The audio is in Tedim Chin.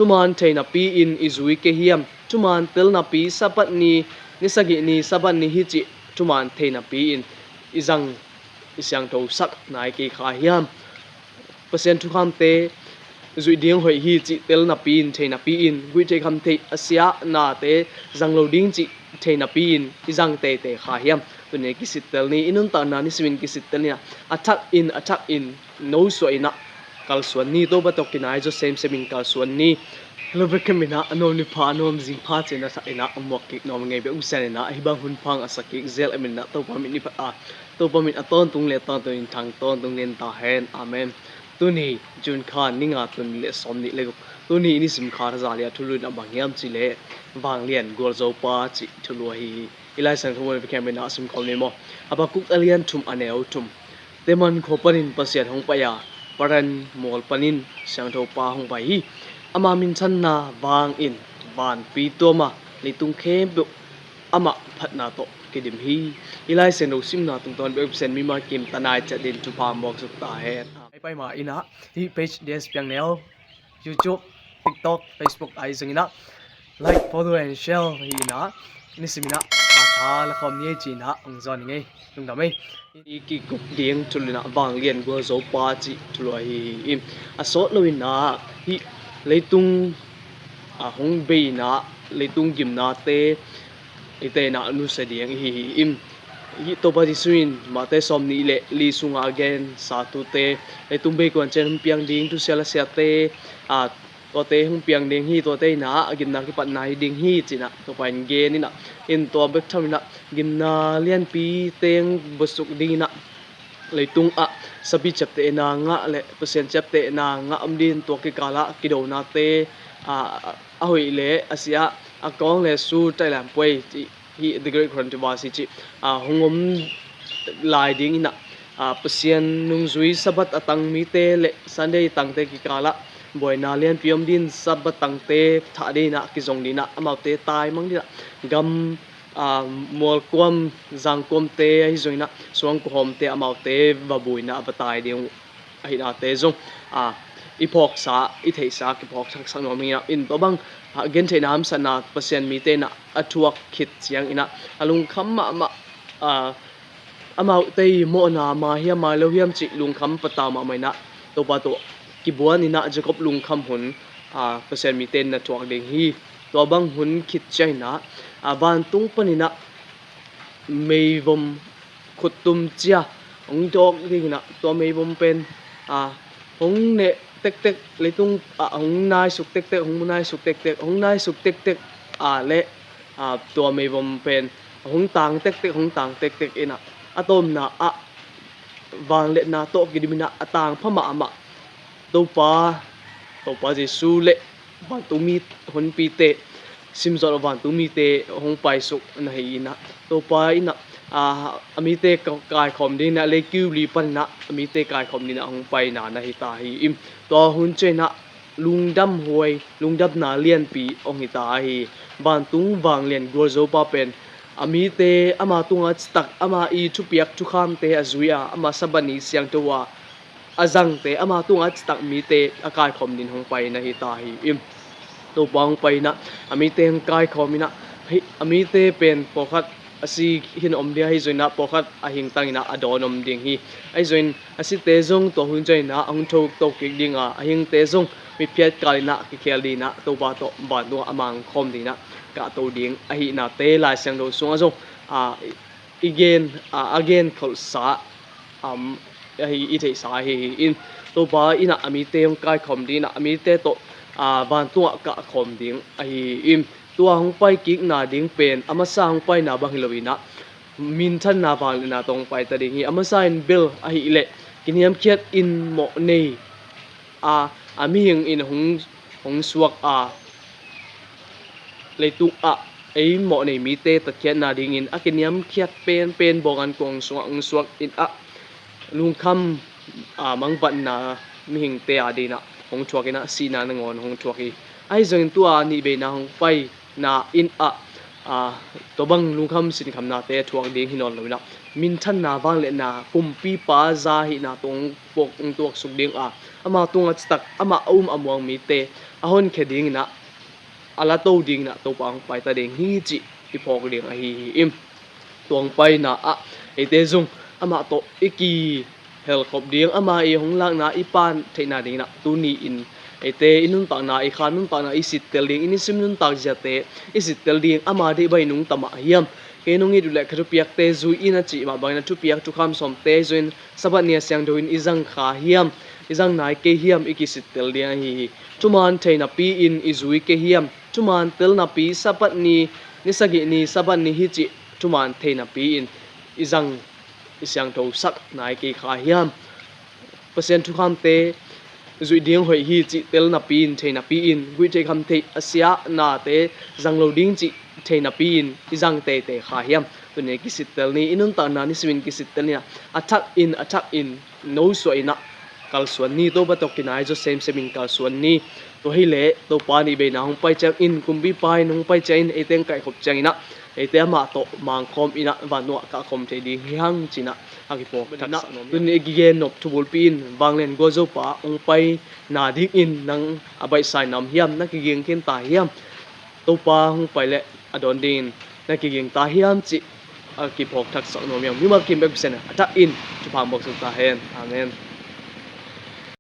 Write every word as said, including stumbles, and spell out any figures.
Thuman thei napi-in i zui kei hiam? Thuman tel napi Sabbath ni, ni sagih ni Sabbath ni hi cih thuman thei napi-in i zang, i siangtho sak nai kei kha hiam? Pasian thukhamte zuih ding hoih hi cih tel napi-in, thei napi-in, guih theih kham theih a sia nate zang lo ding cih thei napi-in i zang teitei kha hiam? Tuni kisittel ni, i nuntakna nisimin kisittel ni-in ah, a thak in, a thak in, no suah in ah, kalsuan ni, Topa tawh kinai zaw semsem in kalsuan ni. Hello, welcome in ah, a nuam ni pha, a nuam zing pha cih na sak in ah, a muak kik nuam ngei bek uh sian in ah, hih bang hun pha a sak kik zel a min ah, Topa min i phat a, Topa min a tawntung le tawntung in thang tawntung len ta hen. Amen. Tuni June kha ni nga, tul nih le sawm nih le guk. Tuni i nisim kha thaza le a thulu in ah bang hiam cih leh, Vanglian Gualzopa cih thulu ahi hi. I Lai Siangtho mun a bikhiam in ah sim khawm ni maw. Habakkuk a lian thum, a neu thum. Teman khua panin Pasian hong pai a, Paran mual panin Siangthopa hong pai hi. Ama minthanna vangin vanpi tuam a, leitung khempeuh amah phatna tawh kidim hi. I Lai Siangtho simna tungtawn bek Pasian mimal kim tanai ciat din thupha muak suk ta hen. Pai pai ma in ah, hih page D S Piang Neu, YouTube, TikTok, Facebook ahi zong in ah, like, follow and share hi in ah, nisim in ah kha tha la khawm ni ei ci in ah hong zawn ing ei. Lungdam ei. I kikup ding thulu in ah Vanglian Gualzopa cih thulu ahi hi. A sawt lo in ah, hih leitung a hong bei in ah, leitung gimnate eite in ah nusia ding ihi hi. Hih Topa Jesu in Mate sawm nih le li sungah a gensa thute, leitung bei kuan ciang hong piang ding thusia lasiate, a, tuate hong piang ding hi, tuate in ah a gimna kipatna hi ding hi ci in ah Topa in gen in ah, in tua bek tham in ah gimna lianpi teng buatsuk ding in ah, leitung ah sapi ciaptehna ngah le Pasian ciaptehna ngah om ding, tua kikal ah kidonate, a, a hoih le a sia, a kawng le su, tai lam puai cih, hih The Great Controversy cih, a, hong om lai ding in ah, a, Pasian nungzui Sabbath a tang mite le Sunday tangte kikal ah buaina lianpi om ding, Sabbath tangte thah ding in ah, kizong ding in ah, amaute taimang ding in ah, gam, a, mualkuam zangkuamte ahi zong in ah, suangkuahawmte amaute va buai in ah va tai ding uh ahihnate zong, a, i phawksa, i theihsa kiphawk thaksak nuam hi in ah, in tua bang, a, gentheihna hamsatna Pasian mite in ah a thuak khit ciang in ah, a lungkham mahmah, a, amaute i mawhna mai hiam mai lo hiam cih lungkham patau mahmah in ah, Topa tawh kibuan in ah Jacob lungkham hun, a, Pasian mite in na thuak ding hi. Tua bang hun khit ciang in ah, a, vantung panin ah meivom khuttum cia hong dawk ding in ah, tua meivom pen, a, hong neh tektek, leitung, a, hong naisuk tektek, hong naisuk tektek, hong naisuk tektek, a, le, a, tua meivom pen hong tang tektek, hong tang tektek in ah, a tawpna ah vangliatna tawh kidim in ah, a tangpha mahmah Topa, Topa Jesu le vantungmi honpite, simzawh lo vantungmite hong paisuk na hi in ah, Topa in ah, a, a mite ka-, kaikhawm ding in ah, leikiu li pan in ah a mite kaikhawm ding in ah hong paina na hi ta hi in, tua hun ciang in ah lungdam huai, lungdamna lianpi hong hi ta hi. Vantung Vanglian Gualzopa pen a mite ama tungah citak, ama i thupiak thukhamte a zui a, ama Sabbath ni siangtho a a zangte, ama tungah citak mite a kaikhawm ding hong pai na hi ta hi in, Topa hong pai in ah, a mite hong kaikhawm in ah, hih a mite pen pawlkhat a si hi in om ding ahi zong in ah, pawlkhat a hingtang in ah a dawn om ding hi. Ahi zong in a site zong tua hun ciang in ah hong thokto kik ding a, a hingte zong miphiat kal in ah kikhel ding in ah, Topa tawh vantung ah a mang khawm ding in ah kahto ding ahihnate Lai Siangtho sungah zong, a, i gen, a, a gen kholhsa, um, ahi, i theihsa ahi hi in, Topa in ah a mite hong kaikhawm ding in ah, a mite tawh, a, vantungah kahkhawm ding ahi hi in, tua hong pai kikna ding pen a masa hong paina bang hi lo in ah, minthanna vangliatna tawh hong pai ta ding hi. A masa in bel ahih leh kiniamkhiat in mawh nei a, a mihing in hong, hong suak a, leitung ah ei mawh nei mite tatkhiatna dingin a kiniamkhiat penpen bawng an kuang sungah hong suak in ah, lungkham, a, mangbatna mihingte a ding in ah hong thuak in ah, sihna nangawn hong thuak hi. Ahi zongin tua nihveina hong paina in ah, a, tua bang lungkham sinkhamnate thuak ding hi nawn lo in ah, minthanna, vangliatna, kumpipa za hihna tawh hong puak, hong tuaksuk ding a, ama tungah citak, amah a um a muang mite a honkhia ding in ah, a lato ding in ah Topa hong paita ding hi cih i phawk ding ahi hi. Tua hong paina ah eite zong amah tawh i kihelkhop ding, ama i hong lakna i pan theihna ding in ah tuni in eite i nuntakna, i kha nuntakna i sittel ding, i nisim nuntak ziate i sittel ding, ama deih bang i nungta mah hiam? Kei nong it uh leh ka thupiakte zui in a cih mah bangin a thupiak thukham sawmte zui in, Sabbath ni a siangtho in i zang kha hiam, i zang nai kei hiam, i kisittel ding ahi hi. Thuman thei napi-in i zui kei hiam? Thuman tel napi, Sabbath ni, ni sagih ni, Sabbath ni hi cih thuman thei napi-in i zang, i siangthosak nai kei kha hiam? Pasian thukhamte zuih ding hoih hi cih tel napi-in, thei napi-in, guih theih kham theih a sia nate zang lo ding cih thei napi-in i zang teitei kha hiam? Tuni kisittel ni, i nuntakna nisimin kisittel ni a, a thak in, a thak in, nosuah in ah kalsuan ni, Topa tawh kinai zaw semsem in kalsuan ni. Tua hileh Topa nih beina hong pai ciangin, kumpipa in hong pai ciangin, eite hong kaihkhop ciangin ah eite amah tawh mangkhawm in ah vantung ah kahkhawm thei ding hi hang ci-in ah a kiphawk thaksak nuam hi. Tuni i kigen nop thubulpi in vanglian gualzopa hong paina dingin nang a baihsa in na om hiam? Na kiging khin ta hiam? Topa hong pai leh a dawn dingin na kiging ta hiam cih a kiphawk thaksak nuam hi hang. Mimal kim bek Pasian a thak in thupha hong buaksuk ta hen. Amen.